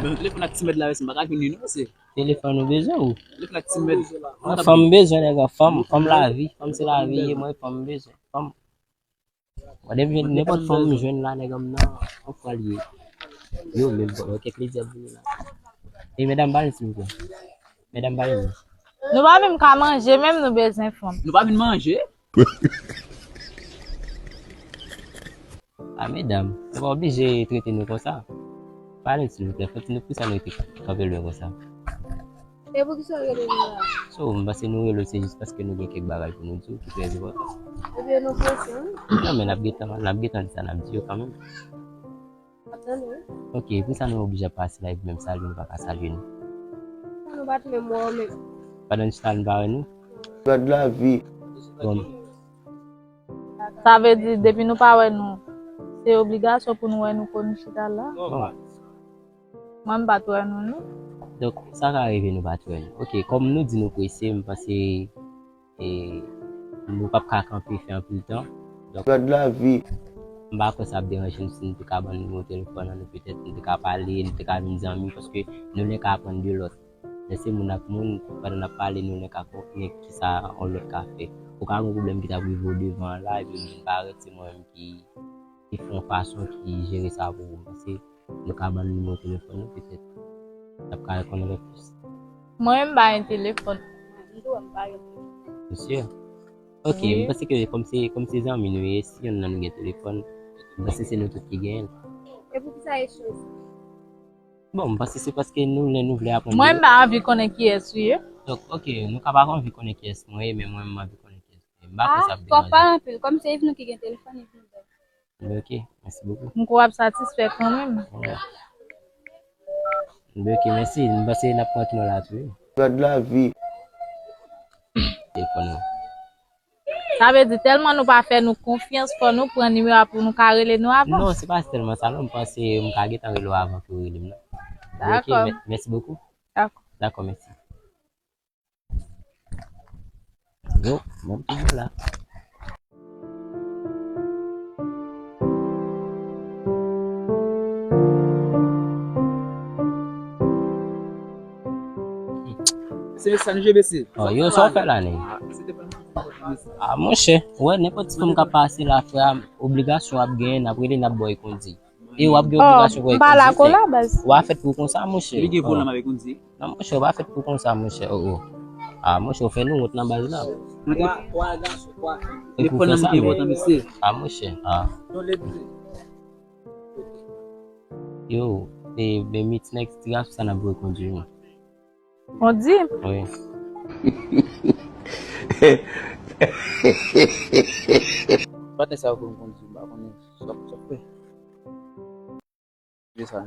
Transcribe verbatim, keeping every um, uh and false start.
Men telefòn ak ti mèd la, mesye, m pa ka vin li non, mesye. Telefòn ou bezwen ou? Telefòn ak ti mèd. Mwen, fanm m bezwen, nèg, fanm, fanm lavi, fanm se lavi, ye mwen, fanm m bezwen, fanm. Mwen, depi nenpòt fanm m jwenn la, nèg, m nan, on fwa l ye. Yo, menm, bon, ok, plezi ap vini la. E medam, ba l, silvouplè. Medam, ba l. Nou pa menm ka manje, menm nou bezwen fanm. Nou pa vin manje? A, medam, nou pa oblije trete nou konsa. Pale, silvouplè, fè ti nou, poukisa nou rete kanpe lwen konsa? E poukisa w rele nou la? So, m panse nou rele w, se jis paske nou gen kèk bagay pou nou di w ki trè enpòtan. Ebyen, nou prese, wi. Non, men n ap gentan, n ap gentan di sa n ap di yo kanmenm. Ap tande, wi. Ok, poukisa nou oblije ap pase la epi menm salye nou pa ka salye nou? Sa nou pa t menm wè w menm. Pandan n chita, nou pa wè nou? Gad lavi. Bon. Sa vle di, depi nou pa wè nou, se obligasyon pou nou wè nou pou nou chita la? Bon. Mwen, m pa t wè nou, non. Donk, sa ka rive nou pa t wè nou. Ok, kòm nou di nou prese, m panse, e, nou p ap ka kanpe fè anpil tan. Donk, gad lavi. M pa kwè sa ap deranje nou si nou te ka ban n nimewo telefòn an nou, petèt nou te ka pale, nou te ka vin zanmi, paske nou lè ka aprann de lòt. Lè se moun ak moun, pandan n ap pale, nou lè ka konnen kisa yon lòt ka fè. Ou ka gen yon pwoblèm ki t ap rive w devan an la, epi ou vin parèt, se mwen menm ki, ki fè yon fason ki jere sa pou ou. M panse nou ka ban n nimewo telefòn nou, petèt n ap ka rekonèt plis. Mwen menm, m pa gen telefòn. Misye. Ok, wi. M panse ke kòm se, kòm se zanmi nou ye, si yonn nan nou gen telefòn, m panse se nou tout ki genyen l. E poukisa e chwazi? Bon, m panse se paske nou, lè nou vle aprann de lòt. Mwen, m pa anvi konnen kiyès ou ye. Donk, ok, nou ka pa anvi konnen kiyès mwen ye, men mwen, m anvi konnen kiyès ou ye. M pa kwè sa ap deranje. Ah, twòp pa anpil. Kòm se Yves nou ki gen telefòn, Yves nou bay. Ok, mèsi bokou. M kwè w ap satisfè kanmenm. Wi. Ok, mèsi. M panse n ap pran non la tou, wi. Gad lavi. Telefòn ou. Sa vle di, tèlman nou pa fè nou konfyans, fò nou pran nimewo a pou nou ka rele nou avan. Non, se pa tèlman sa, non. M panse m ka gentan rele w avan ke w rele m nan. Ok, dakò. Mè-, mèsi bokou. Dakò. Dakò, mèsi. Yo, bon, toujou la. Se sa nou je bese. Oh, yo, sa w fè la, nèg? Ah, monchè, ou wè, nenpòt ti fanm k ap pase la, frè, obligasyon w ap genyen, n ap rele, n ap ba w kondi. E w ap gen obligasyon pou w kondi. Oh, m pa la konsa, baz. Ou pa fèt pou konsa, monchè. Li gen volan, m ap kondi. Non, monchè, ou pa fèt pou konsa, monchè. Oh, oh. Ah, monchè, ou fè nou wont nan baz la. Mwen te... Twa, twa gason, twa fi. E pou fè sa, men... Ah, monchè, ah. Yo, e, men, ti nèg, ti gason sa n ap voye kondi, wi. Kondi? Wi. Patnè sa yo konn kondi, m pa konnen sa, sa fè. Se sa.